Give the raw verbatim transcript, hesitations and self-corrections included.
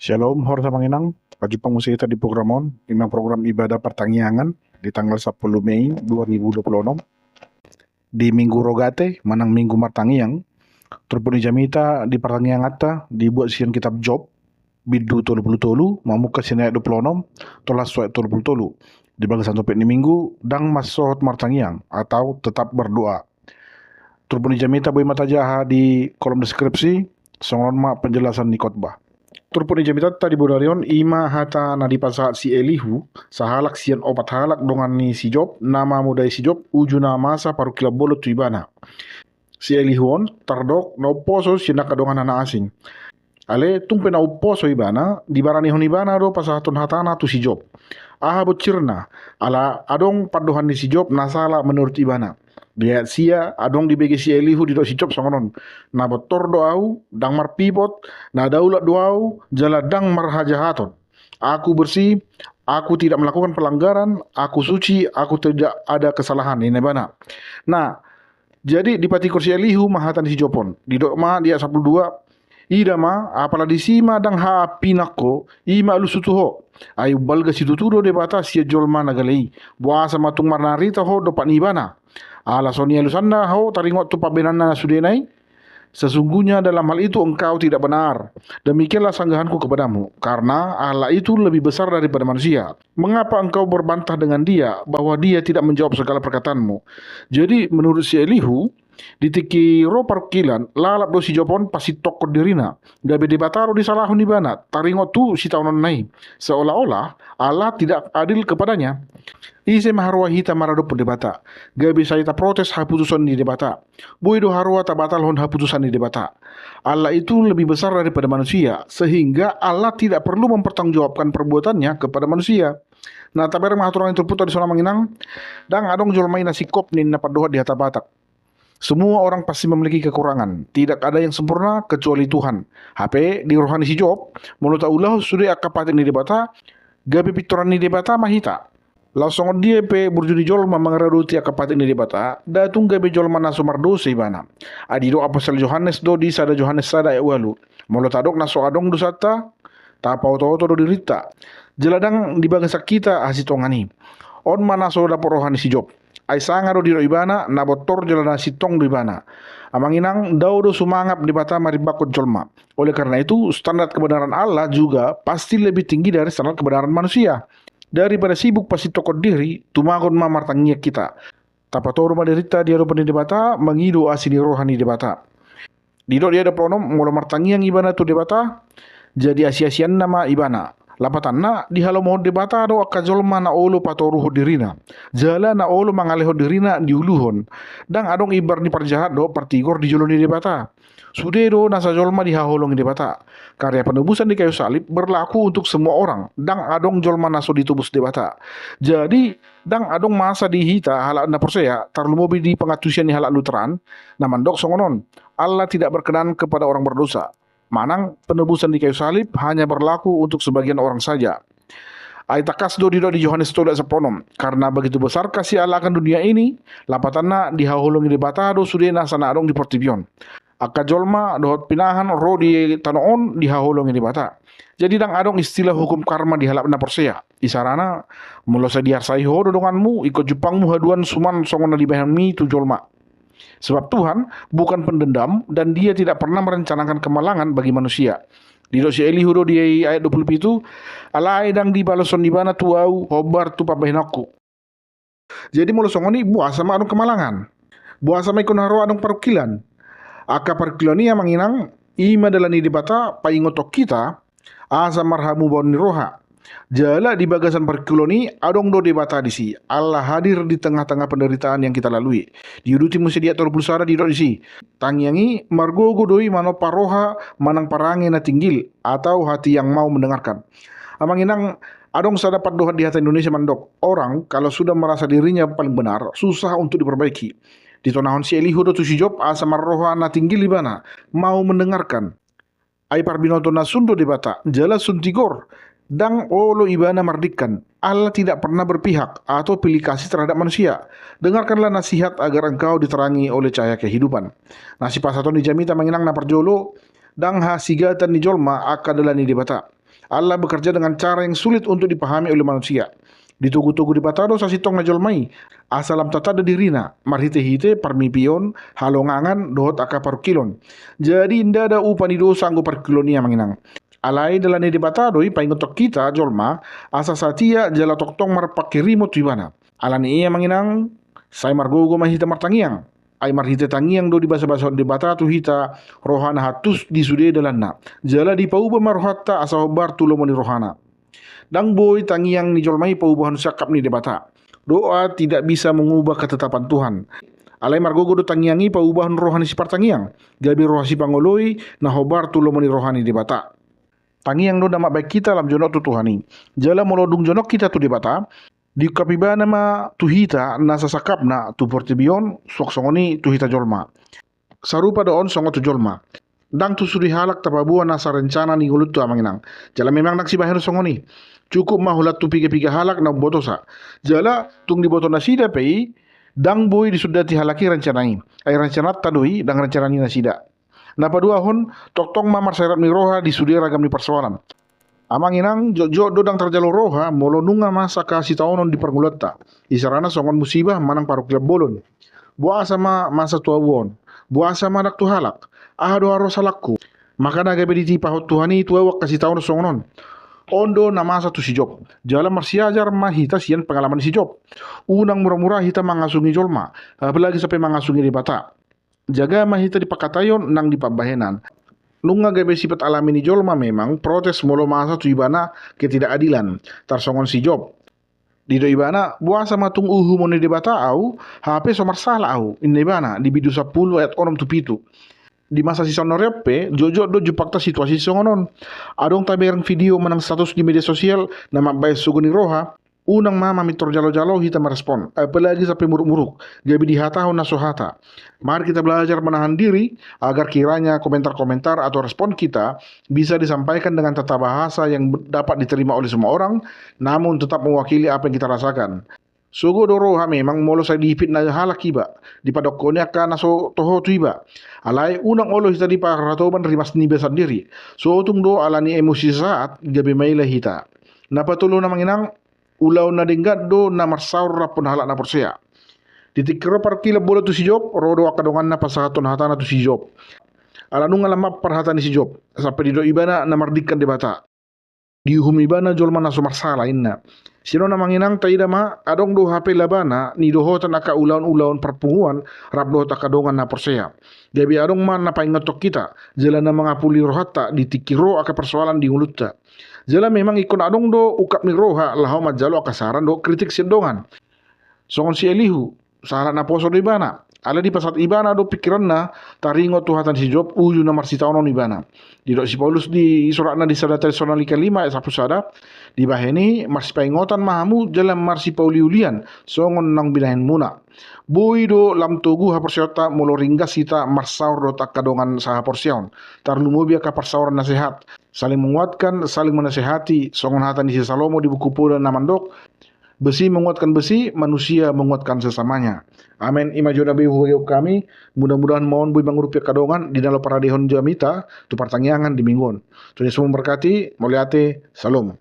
Shalom, horas ma inang. Pajumpang muse hita di program on, ima program ibadah partangiangan di tanggal sampulu Mei dua ribu dua puluh enam. Di Minggu Rogate, manang Minggu Martangiang, turpuk ni jamita di partangianganta dibuat sian kitab Job, bindu tolu pulu tolu, mamungka sian ayat dua pulu onom, tolhas tu ayat tolu pulu tolu. Di bagasan topik ni Minggu, ndang mansohot martangiang atau tetap berdoa. Turpuk ni jamita boi ma tajaha di kolom deskripsi, songon on ma penjelasan ni khotbah. Turpuk ni jamitanta di bonari on ima hata na dipasahat si Elihu, sahalak sian opat halak dongan ni si Job, na mamodai si Job, uju na masa parungkilan bolon tu ibana. Si Elihu on tardok na umposo sian angka donganna na asing. Ale tung pe na umposo ibana, dibaranihon ibana do pasahathon hatana tu si Job. Aha bonsirna, ala adong pandohan ni si Job na sala menurut ibana. Di ayat sia, adong dibege si Elihu didok si Job songon on: Na bontor do ahu, ndang marpipot, na daulat do ahu, jala ndang marhajahaton. Aku bersih, aku tidak melakukan pelanggaran, aku suci, aku tidak ada kesalahan, ninna ibana. Nah, jadi dipatikor si Elihu ma hata ni si Job on. Didok ma di ayat sampulu dua: Ida ma, apala disi ma ndang haampinan ho, i ma alushu tu ho. Ai umbalga situtu do Debata sian jolma na gale i. Boasa ma tung marnarita ho dompak ni ibana? Ala songon i alusanna ho taringot tu pambahenanna na sudena i? Sesungguhnya dalam hal itu engkau tidak benar. Demikianlah sanggahanku kepadamu, karena Allah itu lebih besar daripada manusia. Mengapa engkau berbantah dengan dia, bahwa dia tidak menjawab segala perkataanmu? Jadi, menurut si Elihu, di tingki ro parungkilan, lalap do si Job on pasintongkon dirina. Gabe Debata do disalahon ibana, taringot tu sitaononna i. Seolah-olah Allah tidak adil kepadanya. Ise ma haroa hita maradophon Debata, gabe sai taprotes haputusan ni Debata. Boi do haroa tabatalhon haputusan ni Debata. Allah itu lebih besar daripada manusia, sehingga Allah tidak perlu mempertanggungjawabkan perbuatannya kepada manusia. Nah, tabereng ma haturangan ni turpukta dison, amang inang. Ndang adong jolma i na singkop ninna pandohan di hata Batak. Semua orang pasti memiliki kekurangan. Tidak ada yang sempurna kecuali Tuhan. Hape di roha ni si Job, molo taulahon sude angka patik ni Debata, gabe pintoran ni Debata ma hita. Laos songon dia pe burju ni jolma mangaradoti angka patik ni Debata, nda tung gabe jolma na so mardosa ibana. Ai didok apostel Johannes do di sada Johannes sada ayat ualu: Molo tadok na so adong dosanta, tapaotooto do dirinta, jala ndang di bagasan hita hasintongan i. On ma na so dapot roha ni si Job. Ai sanga do didok ibana, na bontor jala na sintong do ibana. Amang inang, dao do sumangap Debata marimbanghon jolma. Oleh karena itu, standar kebenaran Allah juga pasti lebih tinggi dari standar kebenaran manusia. Daripada sibuk pasintongkon diri, tumagon ma martangiang hita. Tapatoru ma dirinta di adopan ni Debata, mangido asi ni roha ni Debata. Didok di ayat dua pulu onom, molo martangiang ibana tu Debata, jadi asiasianna ma ibana. Lapatanna, dihalomohon Debata do angka jolma na olo patoruhon dirina, jala na olo mangalehon dirina diuluhon. Ndang adong imbar ni parjahat dohot partigor di jolo ni Debata. Sude do nasa jolma dihaholongi Debata. Karya penebusan di kayu salib berlaku untuk semua orang. Ndang adong jolma na so ditobus Debata. Jadi, ndang adong masa di hita halak na porsea, tarlumobi di pangantusion ni halak Lutheran, na mandok songon on: Allah tidak berkenan kepada orang berdosa. Manang penebusan di kayu salib hanya berlaku untuk sebagian orang saja. Ai tangkas do didok di Johannes tolu ayat sampulu onom: Karena begitu besar kasih Allah akan dunia ini, lapatanna, dihaholongi Debata do sude nasa na adong di portibi on. Angka jolma dohot pinahan ro di tano on dihaholongi Debata. Jadi ndang adong istilah hukum karma di halak na porsea. Isarana, molo sai diarsai ho do donganmu, ingkon jumpangmu haduan suman songon na dibahenmi tu jolma. Sebab Tuhan bukan pendendam dan Dia tidak pernah merencanakan kemalangan bagi manusia. Didok si Elihu do di ayat dua pulu pitu: Alai ndang dibaloshon ibana tu ahu hombar tu pambahenanku. Jadi molo songon i, boasa ma adong kemalangan? Boasa ma ingkon haroa adong parungkilan? Angka parungkilon i, amang inang, i ma dalan ni Debata paingothon hita asa marhamubaon ni roha. Jala di bagasan parungkilon i adong do Debata disi. Allah hadir di tengah-tengah penderitaan yang kita lalui. Diuduti muse di ayat tolu pulu sada, didok disi: Tangiang i margogo do i manompa roha manang parange na tinggil, atau hati yang mau mendengarkan. Amang inang, adong sada pandohan di hata Indonesia mandok: Orang kalau sudah merasa dirinya paling benar, susah untuk diperbaiki. Ditonahon si Elihu do tu si Job asa marroha na tinggil ibana, mau mendengarkan. Ai parbinoto na sun do Debata, jala sun tigor. Ndang olo ibana mardingkan. Allah tidak pernah berpihak atau pilih kasih terhadap manusia. Dengarkanlah nasihat agar engkau diterangi oleh cahaya kehidupan. Na sipasahaton ni jamita, amang inang, na parjolo, ndang hasigatan ni jolma angka dalan ni Debata. Allah bekerja dengan cara yang sulit untuk dipahami oleh manusia. Ditogu-togu Debata do sasintongna jolma i, asa lam tatanda dirina, marhite-hite parmipion, halongangan, dohot angka parungkilon. Jadi ndada upa ni dosa anggo parungkilon i, amang inang. Alai dalan ni Debata do i paingothon hita jolma, asa satia jala tongtong marpanghirimon tu Ibana. Alani i, amang inang, sai margogo ma hita martangiang. Ai marhite tangiang do dibasabasahon Debata tu hita roha na hantus di sude dalanna. Jala dipauba ma rohanta asa hombar tu lomo ni rohana. Ndang boi tangiang ni jolma i paubahon sangkap ni Debata. Doa tidak bisa mengubah ketetapan Tuhan. Alai margogo do tangiang i paubahon roha ni sipartangiang, gabe roha sipangoloi na hombar tu lomo ni roha ni Debata. Tangiang do na mambahen hita lam jonok tu Tuhan i. Jala molo dung jonok hita tu Debata, diungkap Ibana ma tu hita na sasangkapna tu portibi on, suang songon i tu hita jolma. Sarupa do on songon tu jolma. Ndang tu sude halak tapaboa nasa rencana ni ngolunta, amang inang. Jala memang ndang sibahenon songon i. Cukup ma holan tu piga-piga halak na umbotosa. Jala tung diboto nasida pe i, ndang boi disundati halak i rencana i. Ai rencananta do i, ndang rencana ni nasida. Na paduahon, tongtong ma marsirap ni roha di sude ragam ni parsoalan. Amang inang, jotjot do ndang tarjalo roha molo nunga masa hasitaonon di parngoluanta. Isarana songon musibah manang parungkilon bolon. Boasa ma masa tu ahu on? Boasa ma ndang tu halak? Aha do haroa salangku? Makana gabe ditipahon Tuhan i tu ahu angka sitaonon songon on. On do na masa tu si Job. Jala marsiajar ma hita sian pengalaman ni si Job. Unang mura-mura hita mangasungi jolma, apalagi sampe mangasungi Debata. Jaga ma hita di pangkataion nang di pambahenan. Nunga gabe sifat alami ni jolma memang protes molo masa tu ibana ketidakadilan, tarsongon si Job. Didok ibana, boasa ma tung uhumon ni Debata ahu, hape so marsala ahu, inna ibana di bindu sampulu ayat onom tu pitu. Di masa sisaonari on pe, jotjot do jumpangta situasi songon on. Adong tabereng video manang status di media sosial na mambahen sogo ni roha, unang ma mamintor jalo-jalo hita marespon, apalagi sampe muruk-muruk, gabe dihatahon na so hata. Mari kita belajar menahan diri, agar kiranya komentar-komentar atau respon kita bisa disampaikan dengan tata bahasa yang dapat diterima oleh semua orang, namun tetap mewakili apa yang kita rasakan. Sogo do roha memang molo sai difitnah halak iba, dipadokkon angka na so toho tu iba. Alai unang olo hita diparhatoban rimas niba sandiri. So tung do alani emosi saat gabe maila hita. Na patoluhon, amang inang, ulaon na denggan do na marsaor rap dohot halak na porsea. Di tingki ro parungkilon bolon tu si Job, ro do angka donganna pasahathon hatana tu si Job. Ala nunga lam mampar hata ni si Job, sampe didok ibana na mardingkan Debata. Diuhum ibana jolma na so marsala, inna. Sian on, amang inang, taida ma, adong do hape labana ni dohotan angka ulaon-ulaon parpunguan rap dohot angka dongan na porsea. Gabe adong ma na paingothon hita, jala na mangapuli rohanta di tingki ro angka parsoalan di ngolunta. Jala memang ingkon adong do ungkap ni roha laho manjalo angka saran dohot kritik sian dongan. Songon si Elihu, sahalak naposo do ibana. Alai dipasahat ibana do pingkiranna, taringot tu hata ni si Job, uju na marsitaonon ibana. Didok si Paulus di suratna di sada Tesalonika lima ayat sampulu sada, dibahen i, marsipaingotan ma hamu jala marsipauliulian, songon naung binahenmuna. Boi do lam togu haporseaonta molo ringgas hita marsaor dohot angka dongan sahaporseaon. Tarlumobi angka parsaoran na sehat, saling menguatkan, saling menasehati, songon hata ni si Salomo di Buku Poda na mandok, besi menguatkan besi, manusia menguatkan sesamanya. Amen. I ma jo na boi hubagihon hami, mudah-mudahan ma on boi mangurupi angka dongan di na laho paradehon jamita tu partangiangan di minggu on. Tuhan Yesus memberkati, mauliate, Shalom.